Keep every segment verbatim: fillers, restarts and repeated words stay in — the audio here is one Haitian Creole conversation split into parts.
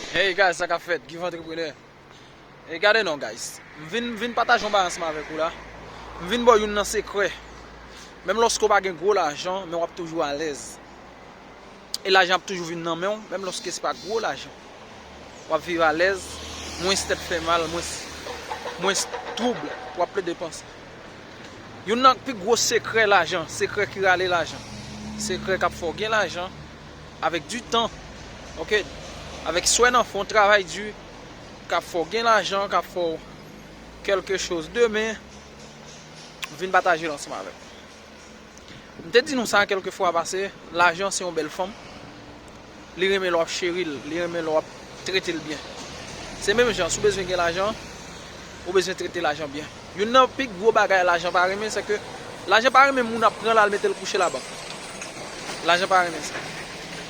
Hey guys, sa k ap fèt? Give Entrepreneur. E gade non guys, m vin, m vin pataje yon bagay ansanm avèk ou la. M vin ba w youn nan sekrè. Menm lòske w pa gen gwo lajan, men w ap toujou alèz. E lajan ap toujou vin nan men w, menm lòske se pa gwo lajan. W ap viv alèz, mwens tèt fè mal, mwens, mwens twoub w ap plede panse. Youn nan pi gwo sekrè lajan, sekrè ki rale lajan, sekrè k ap fè w gen lajan, avèk di tan, oke, avèk swè nan fon, travay di, k ap fè w gen lajan, k ap fè w kèlke choz demen, vin pataje l ansanm avè m. M te di nou sa kèlke fwa pase, lajan se yon bèl fanm, li renmen lè w ap cheri l, li renmen lè w ap trete l byen. Se menm jan, si w bezwen gen lajan, ou bezwen trete lajan byen. Youn nan pi gwo bagay lajan pa renmen, se ke lajan pa renmen moun ap pran l al mete l kouche labank. Lajan pa renmen sa.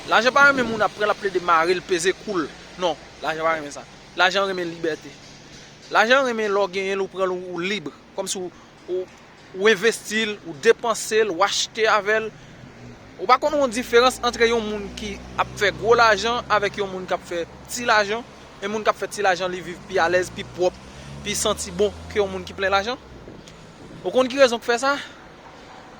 Lajan pa renmen moun ap pran l ap plede mare l, peze kou l. Non, lajan pa renmen sa. Lajan renmen libète. Lajan renmen lè w genyen l, ou pran l, ou, ou lib. Kòmsi w, ou, ou envesti l, ou depanse l, ou achte avè l. Ou pa konn yon diferans ant yon moun ki ap fè gwo lajan avèk yon moun k ap fè ti lajan. E moun k ap fè ti lajan, li viv pi alèz, pi pwòp, pi santi bon ke yon moun ki plen lajan. Ou konn ki rezon k fè sa?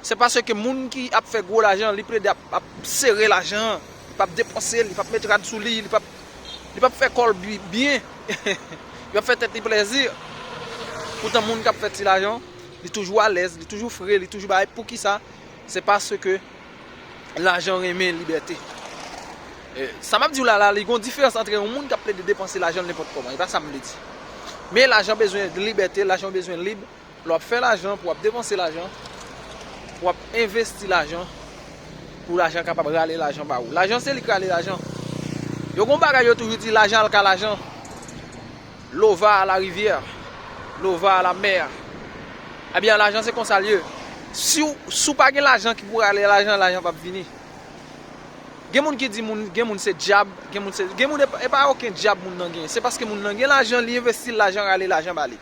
Se paske moun ki ap fè gwo lajan, li plede ap, ap sere lajan an, li p ap depanse l, li p ap met rad sou li, li p ap, li p ap fè kò l bi-, byen, li p ap fè tèt li plèzi. Poutan moun k ap fè ti lajan, li toujou alèz, li toujou fre, li toujou bay. Poukisa? Se paske lajan renmen libète. E, sa m ap di w la, la, li gon diferans ant yon moun k ap plede depanse lajan l nenpòt kòman. E pa sa m vle di. Men lajan bezwen libète, lajan bezwen lib. Lè w ap fè lajan, pou w ap depanse lajan, pou w ap envesti lajan, pou lajan kapab rale lajan ba ou. Lajan se li k rale lajan. Yo gon bagay yo toujou di, lajan al ka lajan. L'eau va à la rivière, l'eau va à la mer. Ebyen, lajan se konsa l ye. Si w, si w pa gen lajan ki pou rale lajan, lajan p ap vini. Gen moun ki di moun, gen moun se dyab, gen moun se, gen moun e pa, e pa okenn dyab moun nan gen. Se paske moun nan gen lajan, li envesti l, lajan rale lajan ba li.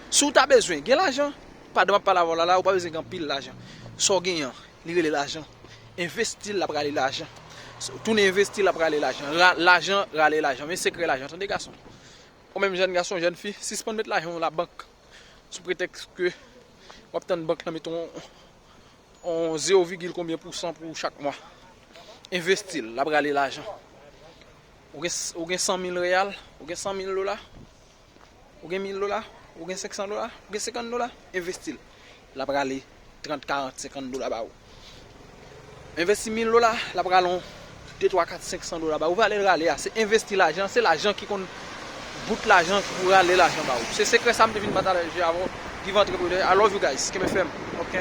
Si w ta bezwen gen lajan, pandan m ap pale avè w la, la, ou pa bezwen gen anpil lajan. Sa w genyen an, li rele lajan. Envesti l, l ap rale lajan. Tounen envesti l, l ap rale lajan. Ra-, lajan rale lajan. Men sekrè lajan. Tande gason. Ou menm jèn gason, jèn fi, sispann met lajan w labank. Sou pretèks ke w ap tann bank lan mete yon, yon zewo vigil konbyen pousan pou ou chak mwa. Envesti l, l ap rale lajan. Ou gen, ou gen san mil reyal, ou gen san mil dola, ou gen mil dola, ou gen senk san dola, ou gen senkant dola, envesti l. L ap rale trant, karant, senkant dola ba ou. Envesti mil dola, l ap rale yon de, twa, kat, senk san dola ba ou. Valè l rale a, se envesti lajan, se lajan ki konn bout lajan ki pou rale lajan ba ou. Se sekrè sa m te vin pataje avè w. Give Entrepreneur, I love you guys. Kenbe fèm, oke?